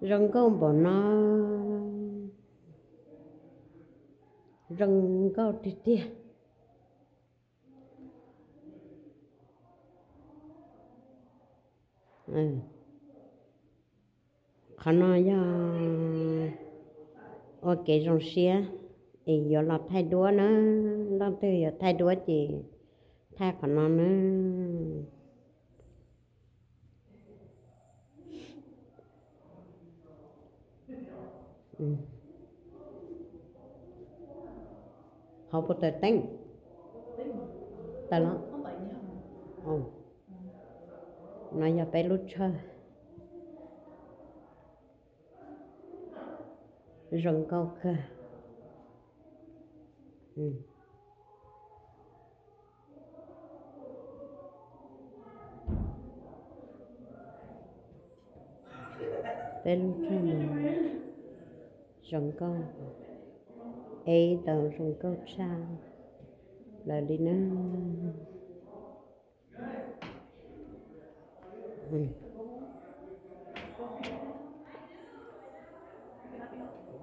Zoo nkauj npaum no, zoo nkauj tiag tiag. Qhov no yog ua kev zoo siab es yuav los thaij duab na. Leej twg yuav thaij duab ces thaij qhov no na. Hauv puas tawm teeb? Tawm los? No yog peb lub tshawj. Zoo nkauj kawg. Peb lub tshawj no zoo nkauj, es tau zoo nkauj tshaj plaws li na.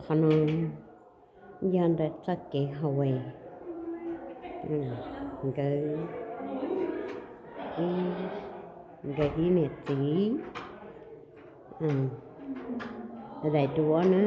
Qhov no yog ntawm txoj kev hallway, nkawd, nkawd ib niam txiv daim duab na.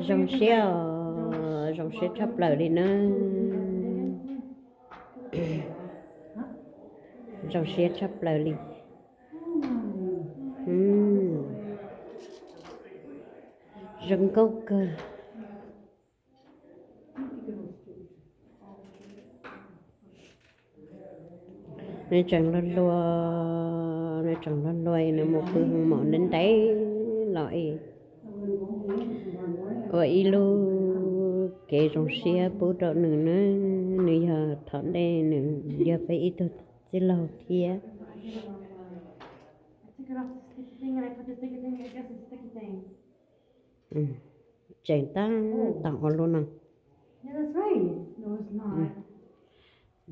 Zoo siab os, zoo siab tshaj plaws li na. Zoo siab tshaj plaws li. Zoo nkauj kawg. Nws tseem luag luag, nws tseem luag luag, nws mus pw hoo maum ntev ntev los es ua ib lub kev zoo siab pub rau nws na. Nws yog thov ntej, nws yog peb ib tug tij laug thiab. Tseem tab tom ua lub no.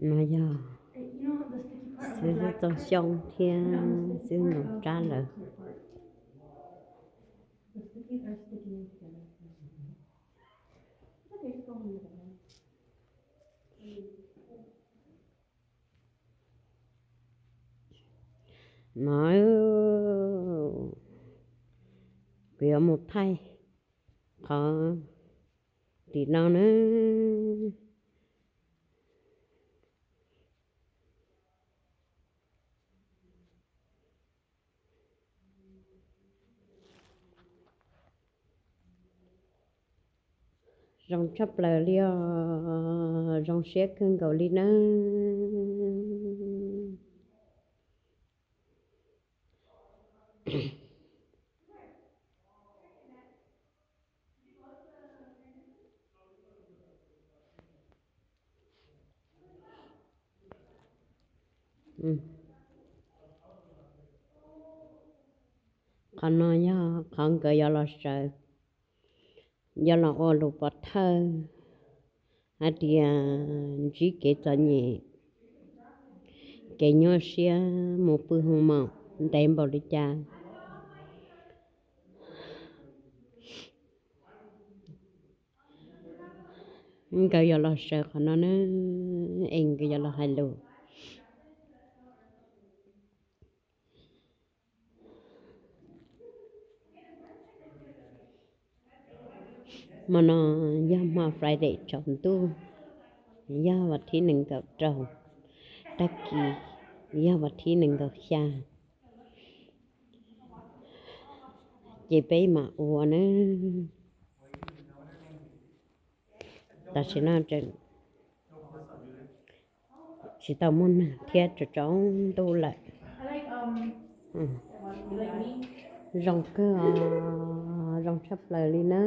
No yog xib hwb Txooj Xyooj thiab xib hwb Ntxoov Tsab lawm. No, kuv yuav mus thaij qhov tim no na. Zoo tshaj plaws li os, zoo siab kawg nkaus li nawb. Qhov no yog qhov nkawd yuav los sawv, yuav los ua lus pov thawj hais tias ntsib kev txom nyem, kev nyuaj siab mus pw hoo maum ntev npaum li cas, nkawd yuav los sawv qhov no na, es nkawd yuav los hais lus. Hmo no yog hmo Friday tsaus ntuj, yog vas thib nees nkaum rau, tag kis yog vas thib nees nkaum xya, ces peb mam ua na. Tam sim no tseem tsis tau muaj neeg thiab, tsaus tsaus ntuj lawm. Zoo kawg os, zoo tshaj plaws li na.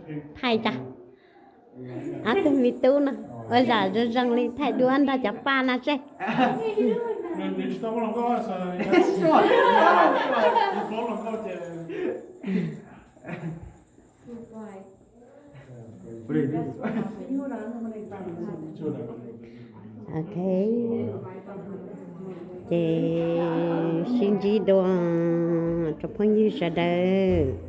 Thaij tso. Ob tug me tub no ua zam zoo zoo li thaij duab nrog cov paj no seb. Ok, ces sib ntsib dua rau phooj ywg sawv daws.